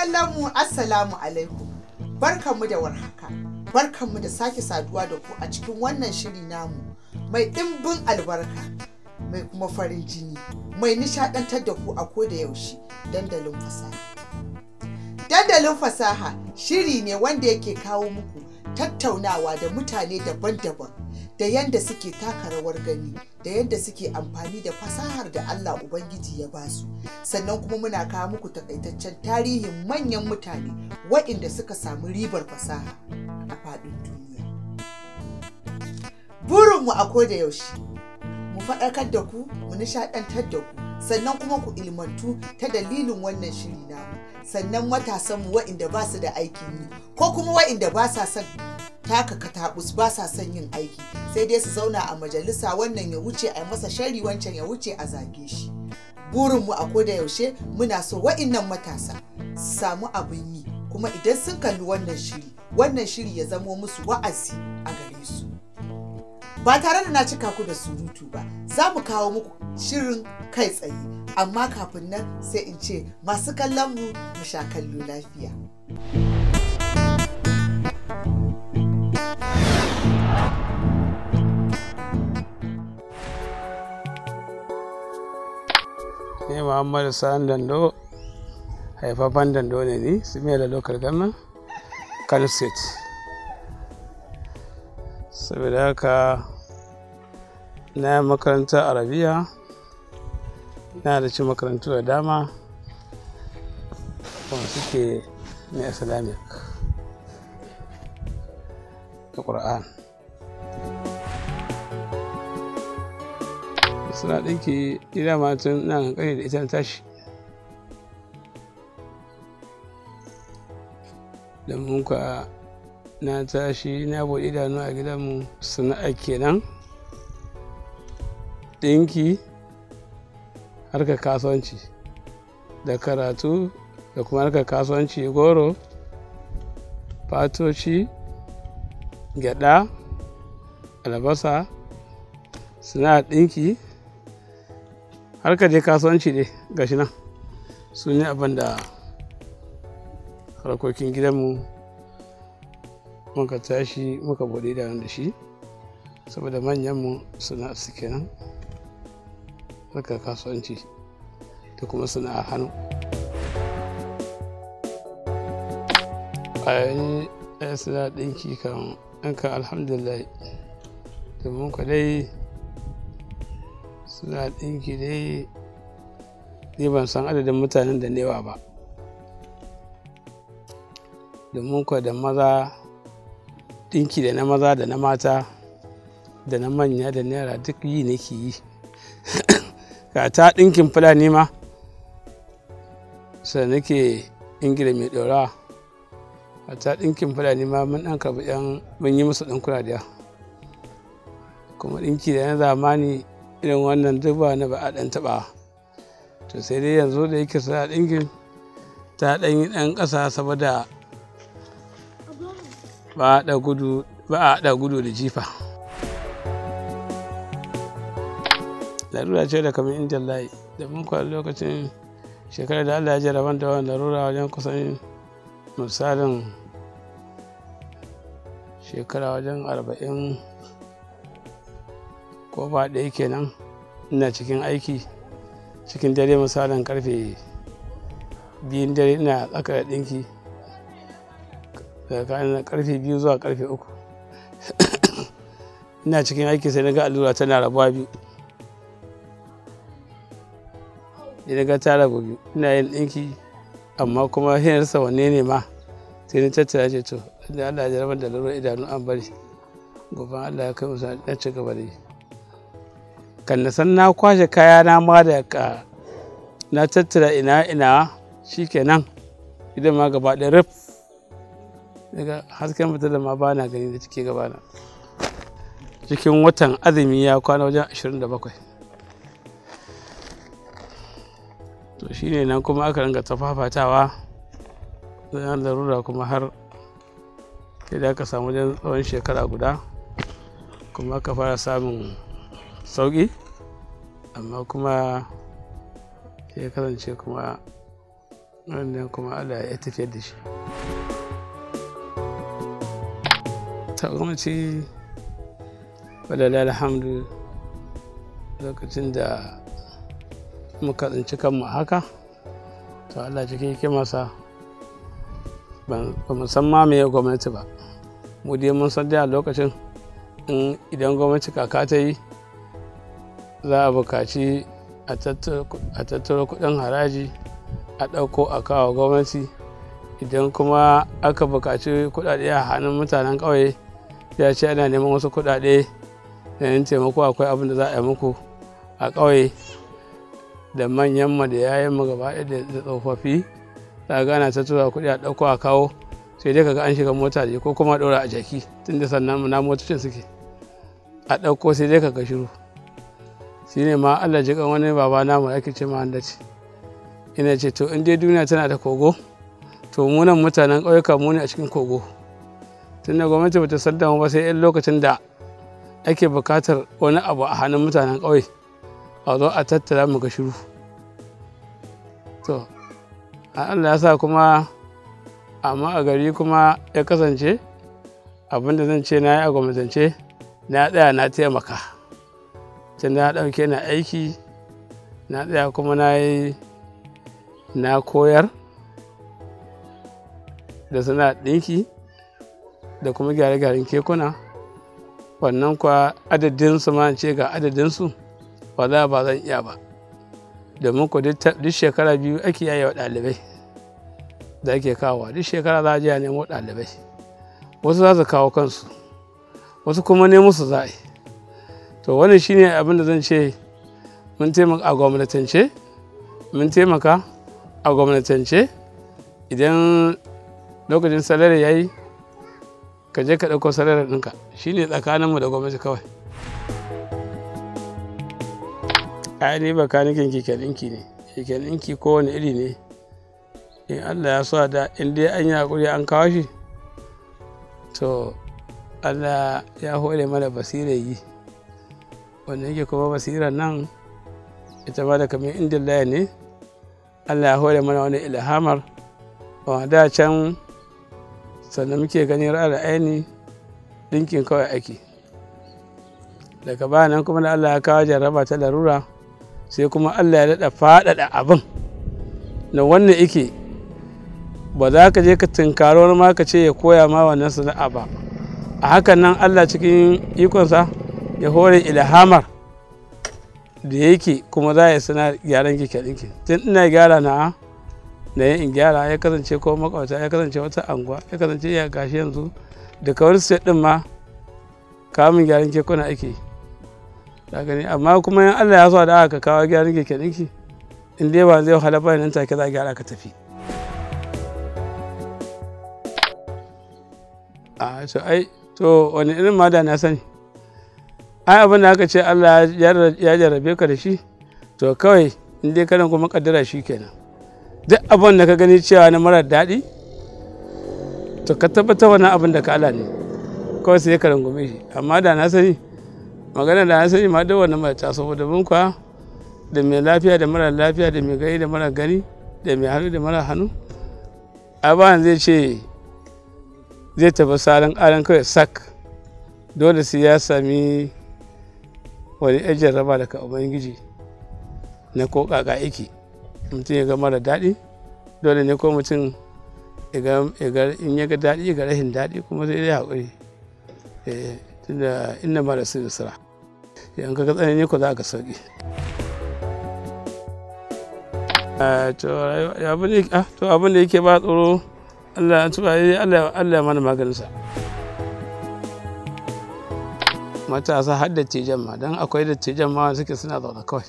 Kallon mu, assalamu alaikum. Barkanmu da warhaka. Barkanmu da sake saduwa da ku a cikin wannan shiri namu mai ɗimbin albarka, mai kuma farin jini, mai nishaɗantar da ku a koda yaushe, Dandalin Fasaha. Dandalin Fasaha shiri ne wanda yake kawo muku tattaunawa da mutane daban-daban da yanda suke taka rawar gani, da yanda suke amfani da fasahar da Allah Ubangiji ya basu. Sannan kuma muna kawo muku takaitaccen tarihin manyan mutane waɗanda suka samu ribar fasaha a faɗin duniya. Burinmu a koda yaushe mu faɗakar da ku, mu nishaɗantar da ku, sannan kuma ku ilmantu ta dalilin wannan shiri namu. Sannan matasanmu waɗanda ba su da aikin yi, ko kuma waɗanda ba sa son taka katabus, ba sa son yin aiki, sai dai su zauna a majalisa, wannan ya wuce a masa shari, wancan ya wuce a zage shi. Burinmu a koda yaushe muna so waɗannan matasa su samu abin yi, kuma idan sun kalli wannan shiri, wannan shiri ya zamo musu wa'azi a gare su. Ba tare da na cika ku da surutu ba, za mu kawo muku shirin kai tsaye, amma kafin nan sai in ce masu kallon mu, mu sha kallo lafiya. Ni Muhammadu Sani Dando, haifaffen Dando ne ni, Sumaila Local Government, Kano State. Saboda haka na yi makarantar Arabiya, na da ci makarantu da dama wanda suke na Islamic da Ƙur'an. Suna ɗinki ina ma tun ina ƙanƙani da ita na tashi. Domin kuwa na tashi na buɗe idanu a gidanmu, sana'a kenan, ɗinki, harkar kasuwanci da karatu da kuma harkar kasuwanci, goro, fatoci, gyaɗa, albasa, sana'ar ɗinki, harkar dai kasuwanci dai gashi nan. Su ne abin da harkokin gidanmu muka tashi muka buɗe idanu da shi, saboda manyanmu sana'ar su kenan, harkar kasuwanci da kuma sana'ar hannu. A yanzu sana'ar ɗinki kan ɗinka alhamdulillah, domin kuwa dai sana'ar ɗinki dai ni ban san adadin mutanen da na yi wa ba. Domin kuwa da maza ɗinki, da na maza da na mata da na manya da na yara, duk yi nake yi. Ga ta ɗinkin Fulani ma sai nake Ingila mai ɗorawa. Ta ɗinkin Fulani ma mun ɗan karɓi ƴan mun yi musu ɗinkuna da yawa. Kuma ɗinki da na zamani irin wannan duk ba na ba a ɗan taɓa. To sai dai yanzu da yake sana'ar ɗinkin ta ɗan yi ɗan ƙasa, saboda ba a haɗa gudu da jifa. Larura ce da kamar inda layi. Domin kuwa lokacin shekarar da Allah ya jarraban da wannan larura, wajen kusan misalin shekara wajen 40 ko ba ɗaya kenan, ina cikin aiki cikin dare, misalin karfe 2n dare, ina tsaka da ɗinki, tsakanin karfe 2 zuwa karfe 3, ina cikin aiki sai na ga allura tana rabuwa biyu. Sai na ga ta rabu biyu, ina yin ɗinki, amma kuma sai na rasa wanne ne ma. Sai na tattara, ce to, inda Allah ya jarabar da lalurar idanu, an bari gobe Allah ya kai mu na ci gaba da yi. Kan na san na kwashe kayana ma da ka na tattara ina ina, shikenan, idan ma gaba ɗaya ruf, daga hasken fitila ma ba na gani da cike gabana. Cikin watan azumi ya kwana wajen 27. To shine nan kuma aka ringa ta fafatawa wajen larura, kuma har sai da aka samu wajen tsawon shekara guda kuma aka fara samun sauƙi, amma kuma ya kasance kuma Wannan kuma Allah ya tafiyar da shi. Ta gwamnati, wadda alhamdu, lokacin da muka tsinci kanmu haka, to Allah cikin hikimarsa ba mu san ma meye gwamnati ba. Mu dai mun san dai a lokacin idan gwamnati kaka ta yi, za a bukaci a tattaro kudin haraji a ɗauko a kawo gwamnati. Idan kuma aka bukaci kudade a hannun mutanen ƙauye, ya ce ana neman wasu kudade da yin taimako, akwai abin da za a yi muku a ƙauye. Da manyan mu da yayan mu gaba ɗaya da tsofaffi, za ga ana ta tura kuɗi a ɗauko a kawo, sai dai kaga an shiga mota da ko kuma ɗora a jaki, tunda sannan na motocin suke a ɗauko, sai dai kaga shiru. Shi ne ma Allah jikan wani baba namu ake ce ma ce ina ce, to in dai duniya tana da kogo, to mu nan mutanen ƙauyuka mu ne a cikin kogo, tunda gwamnati bata san da mu ba, sai in lokacin da ake bukatar wani abu a hannun mutanen ƙauye a zo a tattara mu ga shiru. To Allah ya sa kuma amma a gari kuma ya kasance abin da zan ce na yi a gwamnatance, na tsaya na taimaka, tun na ɗauke na aiki, na tsaya kuma na yi na koyar da suna ɗinki da kuma gyare-gyaren kekuna. Wannan kuwa adadinsu ma ce ga adadinsu ba za ba zan iya ba, domin ku duk shekara 2 ake yaye wa ɗalibai da ake kawowa. Duk shekara za a je a nemo ɗalibai, wasu za su kawo kansu, wasu kuma nemo su za a yi. To wannan shine abin da zan ce mun taimaka a gwamnatance, mun taimaka a gwamnatance. Idan lokacin salari ya yi, ka je ka ɗauko salari ɗinka, shine tsakaninmu da gwamnati kawai. Ai ni bakanikin keken ɗinki ne, keken ɗinki kowane iri ne. In Allah ya so da in dai an yi haƙuri an kawo shi, to Allah ya hore mana basirar yi. Wanda yake kuma basirar nan ita ma da kamar inda ne, Allah ya hore mana wani ilhamar. Wa da can sannan muke ganin ra'ar aini ɗinkin kawai ake. Daga baya nan kuma da Allah ya kawo jarraba ta larura, sai kuma Allah ya daɗa faɗaɗa abin. Na wannan yake ba za ka je ka tunkari wani ma ka ce ya koya ma wannan sana'a ba. A hakan nan Allah cikin ikonsa ya hore ilhamar da yake kuma za a yi sana gyaran keke ɗinki. Tun ina gyara na na yin in gyara, ya kasance ko makwabta, ya kasance wata anguwa, ya kasance ya gashi yanzu daga wani state ɗin ma kamun gyaran kekuna ake yi. Ka gani, amma kuma in Allah ya so da aka kawo gyaran keke ɗinki, in dai ba zai wahala ba, nan take za a gyara ka tafi. A to ai to wani irin ma da na sani, ai abin da aka ce Allah ya jarrabe ka da shi, to kawai in dai kana kuma kaddara shi kenan. Duk abin da ka gani cewa na marar daɗi, to ka tabbatar wannan abin da ka Allah ne, kawai sai ka rungume shi. Amma da na sani, magana da na sani ma duk wannan mai taso, domin kuwa da mai lafiya da marar lafiya, da mai gani da marar gani, da mai hannu da marar hannu, ai ba zai ce zai tafi salon ƙaran kawai sak. Dole sai ya sami wani yan jarraba daga Ubangiji na ko ƙaƙa yake. Mutum ya ga mara daɗi, dole ne ko mutum in ya ga daɗi ya ga rashin daɗi, kuma sai dai haƙuri. Tunda inna ma da su yusra. Idan ka ga tsanani ko za ka sauƙi. To abin da yake ba tsoro, Allah ya mana maganinsa. Matasa har dattijan ma, don akwai dattijan ma suke suna zaune kawai.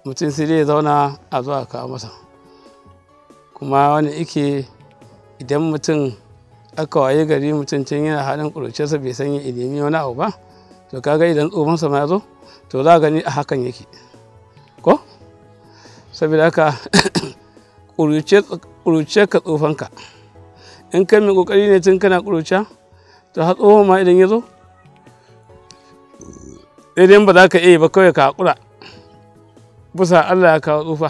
Mutum sai dai ya zauna a zuwa kawo masa. Kuma wani yake idan mutum aka waye gari mutum tun yana halin ƙuruciyarsa bai san ya ilimi wani abu ba, to kaga idan tsofansa ma ya zo, to za a gani a hakan yake. Ko? Saboda haka ƙuruciyar ka tsofanka. In kai mai ƙoƙari ne tun kana ƙuruciya, to har tsohon ma idan ya zo, idan ba za ka iya ba kawai ka haƙura. Bisa Allah ya kawo tsufa.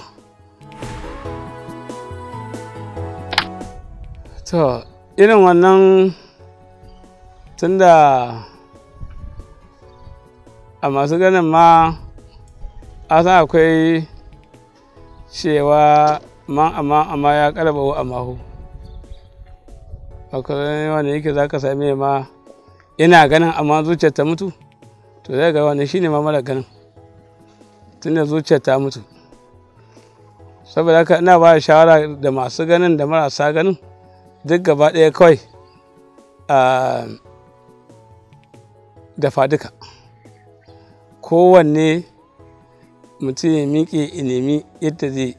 To irin wannan, tunda a masu ganin ma a san akwai cewa man amma ya karba wa amahu, akwai wanda yake za ka same ma ina ganin amma zuciyar ta mutu. To zai ga wannan shine ma mara ganin, tunda zuciyar ta mutu. Saboda haka ina ba da shawara da masu ganin da marasa ganin duk gaba ɗaya kawai a dafa duka, kowanne mutum ya miƙe ya nemi yadda zai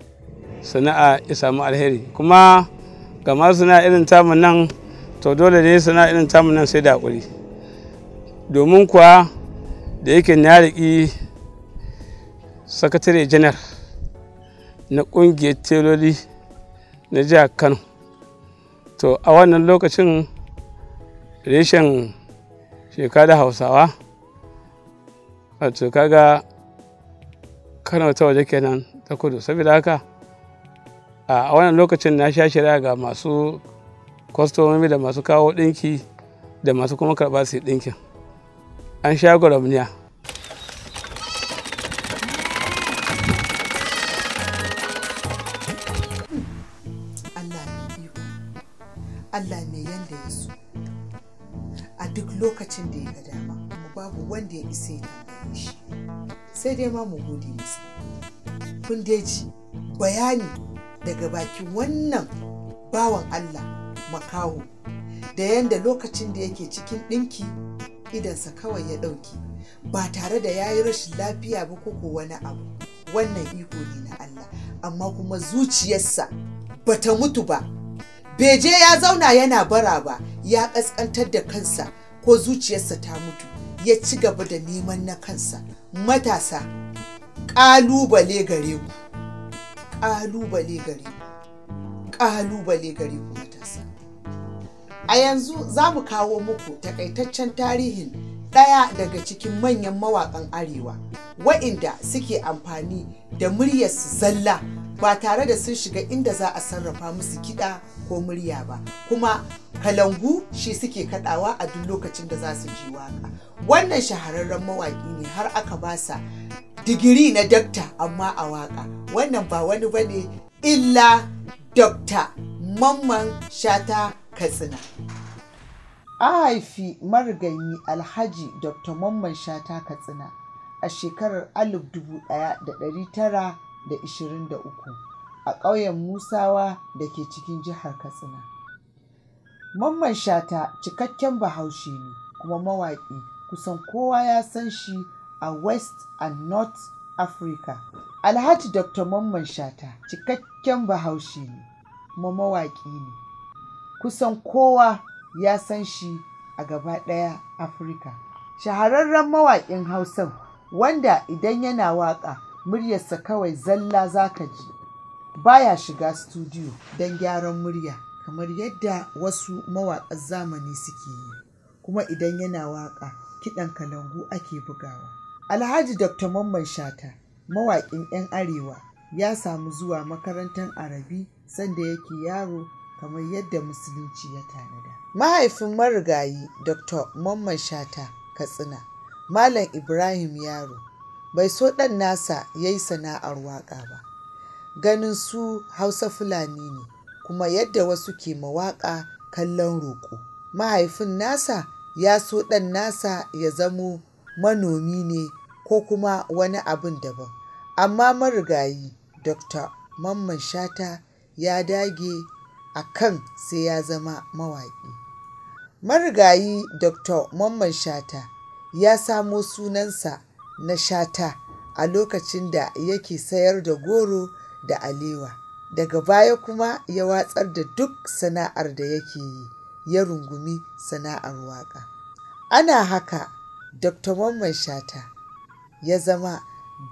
sana'a ya samu alheri. Kuma ga masu sana'a irin tamu nan, to dole ne sana'a irin tamu nan sai da haƙuri. Domin kuwa da yake na riƙi sakatare janar na ƙungiyar teloli na jihar Kano, to a wannan lokacin reshen shekara Hausawa, wato kaga Kano ta waje kenan ta kudu. Saboda haka a wannan lokacin na sha shari'a ga masu kwastomomi da masu kawo ɗinki da masu kuma karɓa su yi ɗinkin. An sha gwaramniya. Allah mai iko, Allah mai yanda ya so, a duk lokacin da ya ga dama, kuma babu wanda ya isa ya tambaye shi, sai dai ma mu gode masa. Kun dai ji bayani daga bakin wannan bawan Allah makaho, da yanda lokacin da yake cikin ɗinki idansa kawai ya ɗauki ba tare da ya yi rashin lafiya ba ko wani abu. Wannan iko ne na Allah, amma kuma zuciyarsa bata mutu ba, bai je ya zauna yana bara ba, ya ƙasƙantar da kansa ko zuciyarsa ta mutu, ya ci gaba da neman na kansa. Matasa, ƙalubale gare ku, ƙalubale gare ku, ƙalubale gare ku matasa. A yanzu za mu kawo muku takaitaccen tarihin ɗaya daga cikin manyan mawaƙan Arewa wa'inda suke amfani da muryarsu zalla ba tare da sun shiga inda za a sarrafa musu kiɗa ko murya ba, kuma kalangu shi suke kaɗawa a duk lokacin da za su ji waka. Wannan shahararren mawaƙi ne, har aka basa digiri na dakta amma a waka. Wannan ba wani bane illa Dr. Mamman Shata Katsina. A haifi marigayi Alhaji Dr. Mamman Shata Katsina a shekarar 1923 a ƙauyen Musawa da ke cikin jihar Katsina. Mamman Shata cikakken Bahaushe ne kuma mawaƙi, kusan kowa ya san shi a West and North Africa. Alhaji Dr. Mamman Shata cikakken Bahaushe ne kuma mawaƙi ne. Kusan kowa ya san shi a gaba ɗaya Afirka. Shahararren mawaƙin Hausan wanda idan yana waƙa muryarsa kawai zalla za ka ji. Baya shiga studio don gyaran murya kamar yadda wasu mawaƙan zamani suke yi. Kuma idan yana waƙa kiɗan kalangu ake bugawa. Alhaji Dr. Mamman Shata mawaƙin 'yan Arewa ya samu zuwa makarantar Arabi sanda yake yaro kamar yadda Musulunci ya tanada. Mahaifin marigayi Dr. Mamman Shata Katsina, Malam Ibrahim Yaro, bai so ɗan nasa ya yi sana'ar waƙa ba. Ganin su Hausa Fulani ne, kuma yadda wasu ke mawaƙa kallon roƙo. Mahaifin nasa ya so ɗan nasa ya zamo manomi ne ko kuma wani abin daban. Amma marigayi Dr. Mamman Shata ya dage a kan sai ya zama mawaƙi. Marigayi Dr. Mamman Shata ya samo sunansa na Shata a lokacin da yake sayar da goro da alewa. Daga baya kuma ya watsar da duk sana'ar da yake yi, ya rungumi sana'ar waƙa. Ana haka Dr. Mamman Shata ya zama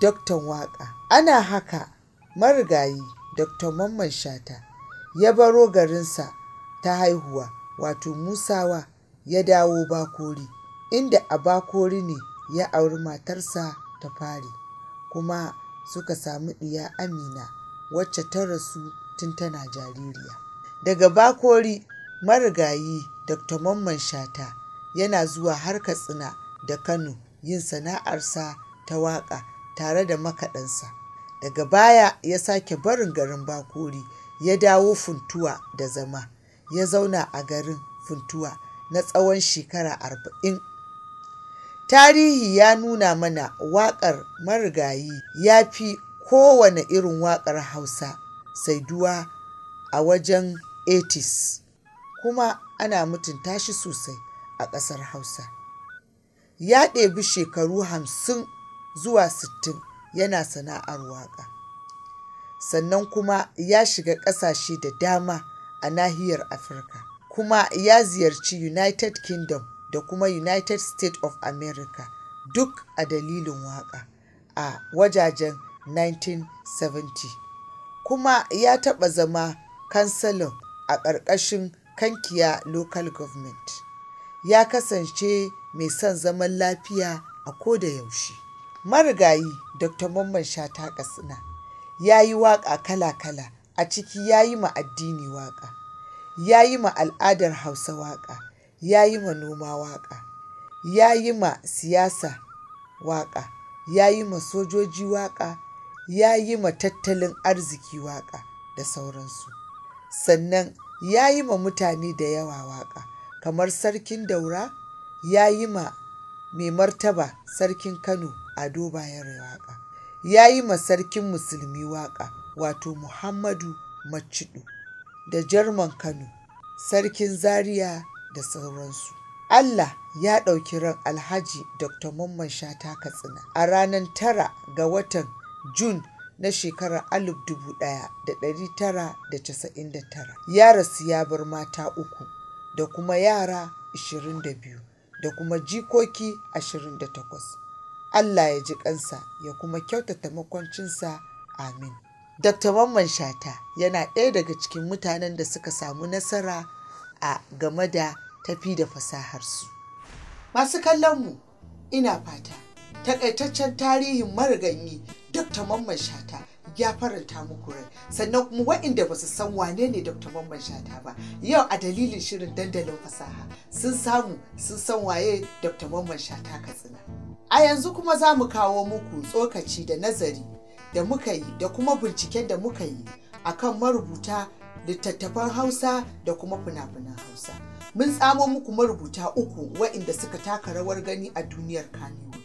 daktan waƙa. Ana haka marigayi Dr. Mamman Shata ya baro garinsa ta haihuwa, wato Musawa, ya dawo Bakori, inda a Bakori ne ya auri matarsa ta fari, kuma suka samu ɗiya Amina wacce ta rasu tun tana jaririya. Daga Bakori Marigayi Dr. Mamman Shata yana zuwa har Katsina da Kano yin sana'arsa ta waƙa tare da makaɗansa. Daga baya ya sake barin garin Bakori ya dawo Funtuwa da zama, ya zauna a garin Funtuwa na tsawon shekara 40. Tarihi ya nuna mana waƙar marigayi ya fi kowane irin waƙar Hausa saiduwa a wajen 80s, kuma ana mutunta shi sosai a ƙasar Hausa. Ya ɗebi shekaru 50 zuwa 60 yana sana'ar waƙa. Sannan kuma ya shiga ƙasashe da dama a nahiyar Afirka, kuma ya ziyarci United Kingdom da kuma United States of America duk a dalilin waƙa a wajajen 1970. Kuma ya taɓa zama kansalan a ƙarƙashin Kankiya Local Government. Ya kasance mai son zaman lafiya a koda yaushe. Marigayi Dr. Mamman Shata Katsina ya yi waƙa kala-kala, a ciki ya yi ma addini waƙa, ya yi ma al'adar Hausa waƙa, ya yi ma noma waƙa, ya yi ma siyasa waƙa, ya yi ma sojoji waƙa, ya yi ma tattalin arziki waƙa da sauransu. Sannan ya yi ma mutane da yawa waƙa kamar Sarkin Daura, ya yi ma Mai Martaba Sarkin Kano Ado Bayero waƙa, ya yi ma Sarkin Musulmi waƙa wato Muhammadu Maccido da Jarman Kano, Sarkin Zaria da sauransu. Allah ya ɗauki ran Alhaji Dr. Mamman Shata Katsina a ranar 9 ga watan Jun na shekarar 1999. Ya rasu ya bar mata 3 da kuma yara 22 da kuma jikoki 28. Allah ya ji kansa ya kuma kyautata makwancinsa. Amin. Dr. Mamman Shata yana ɗaya daga cikin mutanen da suka samu nasara a game da tafi da fasaharsu. Masu kallon mu, ina fata takaitaccen tarihin marigayi Dr. Mamman Shata ya faranta muku rai, sannan kuma waɗanda ba su san wane ne Dr. Mamman Shata ba, yau a dalilin shirin dandalin fasaha sun samu sun san waye Dr. Mamman Shata Katsina. A yanzu kuma za mu kawo muku tsokaci da nazari da muka yi da kuma binciken da muka yi akan marubuta littattafan Hausa da kuma fina-finan Hausa. Mun tsamo muku marubuta 3 waɗanda suka taka rawar gani a duniyar Kannywood.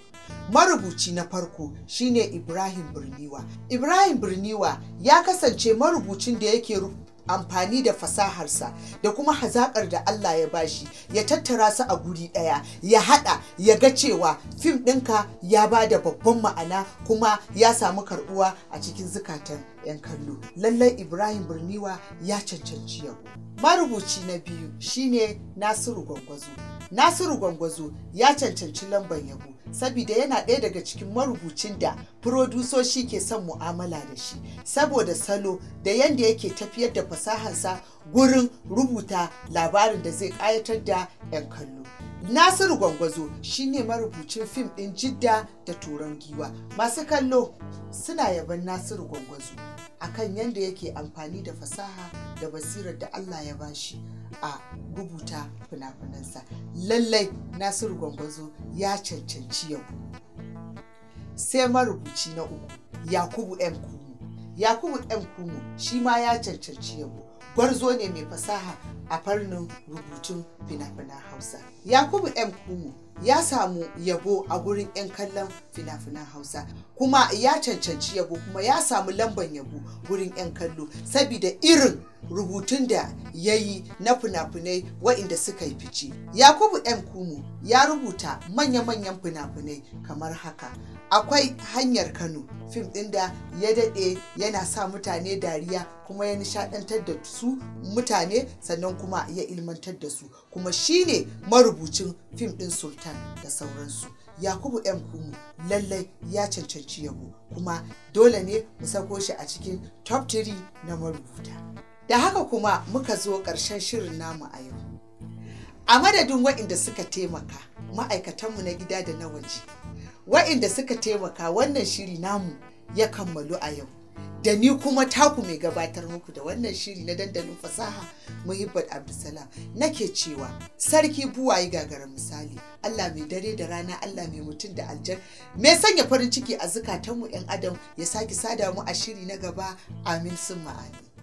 Marubuci na farko shine Ibrahim Birniwa. Ibrahim Birniwa ya kasance marubucin da yake amfani da fasaharsa da kuma hazaƙar da Allah ya bashi, ya tattara su a guri ɗaya, ya haɗa, ya ga cewa fim ɗinka ya ba da babban ma'ana kuma ya samu karɓuwa a cikin zukatan 'yan kallo. Lallai Ibrahim Birniwa ya cancanci yabo. Marubuci na biyu shine Nasiru Gwangwazo. Nasiru Gwangwazo ya cancanci lambar yabo saboda yana ɗaya daga cikin marubucin da furodusoshi ke son mu'amala da shi saboda salo da yanda yake tafiyar da fasahansa gurin rubuta labarin da zai ƙayatar da 'yan kallo. Nasiru Gwangwazo shine marubucin fim ɗin Jidda da Turan Giwa. Masu kallo suna yaban Nasiru Gwangwazo akan yanda yake amfani da fasaha da basirar da Allah ya bashi a rubuta fina-finansa. Lallai Nasiru Gwangwazo ya cancanci yabo. Sai marubuci na uku, Yakubu M. Kumo. Yakubu M. Kumo shi ma ya cancanci yabo. Gwarzo ne mai fasaha a fannin rubutun fina-finan Hausa. Yakubu M. Kumo ya samu yabo a gurin 'yan kallon fina-finan Hausa, kuma ya cancanci yabo, kuma ya samu lamban yabo gurin 'yan kallo saboda irin rubutun da ya yi na fina-finai waɗanda suka yi fice. Yakubu M. Kumo ya rubuta manya-manyan fina-finai kamar haka. Akwai Hanyar Kano, fim ɗin da ya daɗe yana sa mutane dariya kuma ya nishaɗantar da su mutane, sannan kuma ya ilmantar da su, kuma shine marubucin fim ɗin Sultan da sauransu. Yakubu M. Kumo lallai ya cancanci yabo, kuma dole ne mu sako shi a cikin top 3 na marubuta. Da haka kuma muka zo ƙarshen shirin namu a yau. A madadin waɗanda suka taimaka, ma'aikatanmu na gida da na waje, waɗanda suka taimaka wannan shiri namu ya kammalu a yau. Da ni kuma taku mai gabatar muku da wannan shiri na Dandalin Fasaha, Muhibbat Abdulsalam, nake cewa sarki buwaye gagara misali, Allah mai dare da rana, Allah mai mutum da aljan, mai sanya farin ciki a zukatanmu 'yan adam, ya sake sada mu a shiri na gaba. Amin summa amin.